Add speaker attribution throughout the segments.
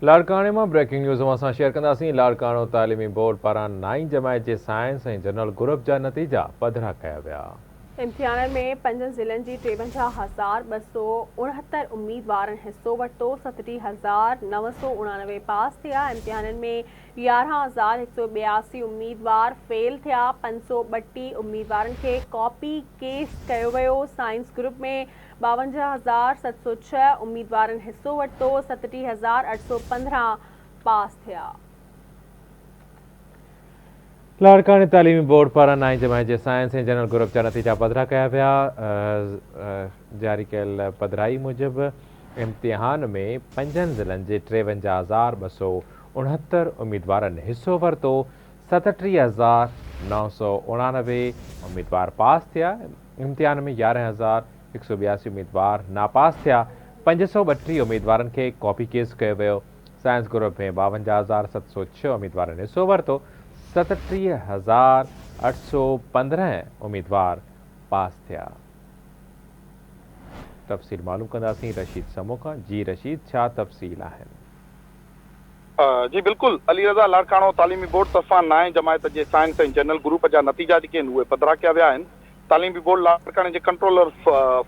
Speaker 1: لاڙڪاڻي مان breaking news اوهان سان شيئر ڪنداسين، لاڙڪاڻو تعليمي بورڊ پاران نائين جماعت جي سائنس ۽ جنرل گروپ جا نتيجا پڌرا ڪيا ويا.
Speaker 2: امتحانن ۾ پنجن ضلعن جي 53269 اميدوارن حصو ورتو، 37999 پاس ٿيا، امتحانن ۾ 11182 اميدوار فيل ٿيا، 532 اميدوارن کي ڪاپي ڪيس ڪيو ويو، سائنس گروپ ۾ 52706 اميدوارن حصو ورتو، 37815 پاس ٿيا.
Speaker 1: لاڙڪاڻي تعليمي بورڊ پاران نائين جماعت جي سائنس ۽ جنرل گروپ جا نتيجا پڌرا ڪيا ويا. جاري ڪيل پڌرائي موجب امتحان ۾ پنجن ضلعن جي 53269 اميدوارن حصو ورتو، 37999 اميدوار پاس ٿيا، امتحان ۾ 11182 اميدوار ناپاس ٿيا، 532 اميدوارن کي ڪاپي ڪيس ڪيو ويو، سائنس گروپ ۾ 52706 اميدوارن حصو ورتو، 37815 اميدوار پاس ٿيا. تفصيل معلوم ڪنداسين رشيد سمون کان، جي رشيد ڇا تفصيل آهن؟
Speaker 3: جي بلڪل علي رضا لاڙڪاڻو تعليمي بورڊ طرفان نائين جماعت جي سائنس ۽ جنرل گروپ جا نتيجا جيڪي آهن اهي پڌرا ڪيا ويا آهن. تعليمي بورڊ لاڙڪاڻي جي ڪنٽرولر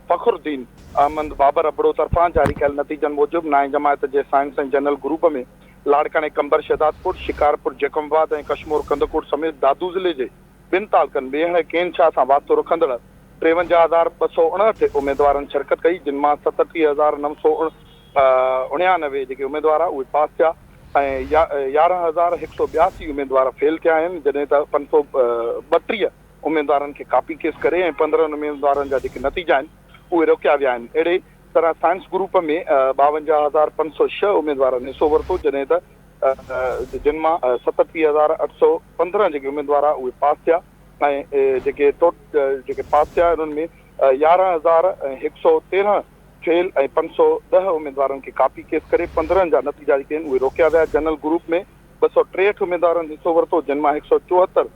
Speaker 3: فخر الدين احمد بابر ابڙو طرفان جاري ڪيل نتيجن موجب نائين جماعت جي سائنس ۽ جنرل گروپ ۾ لاڙڪاڻي قمبر شهدادپور، شڪارپور جيڪب آباد ۽ ڪشمور ڪنڌڪوٽ سميت دادو ضلعي جي ٻن تعلقن ويهڻ ۽ ڪين شاهه سان واسطو رکندڙ 53259 اميدوارن شرڪت ڪئي جن مان 37999 جيڪي اميدوار اهي پاس ٿيا ۽ 11182 اميدوار فيل ٿيا آهن جڏهن ته 532 اميدوارن کي ڪاپي ڪيس ڪري ۽ 15 اميدوارن جا جيڪي نتيجا آهن اهي روڪيا ويا آهن اهڙي طرح سائنس گروپ ۾ 52506 اميدوارن حصو ورتو جڏهن ته جن مان 37815 جيڪي اميدوار اهي پاس ٿيا ۽ جيڪي جيڪي پاس ٿيا انهن ۾ 11113 فيل ۽ 510 اميدوارن کي ڪاپي ڪيس ڪري 15 جا نتيجا جيڪي آهن اهي روڪيا ويا جنرل گروپ ۾ 263 اميدوارن حصو ورتو جن مان 174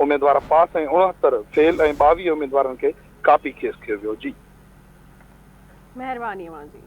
Speaker 3: اميدوار پاس ۽ 69 فيل ۽ 22 اميدوارن کي ڪاپي ڪيس ڪيو ويو جي.
Speaker 2: مهرباني اوهان جي.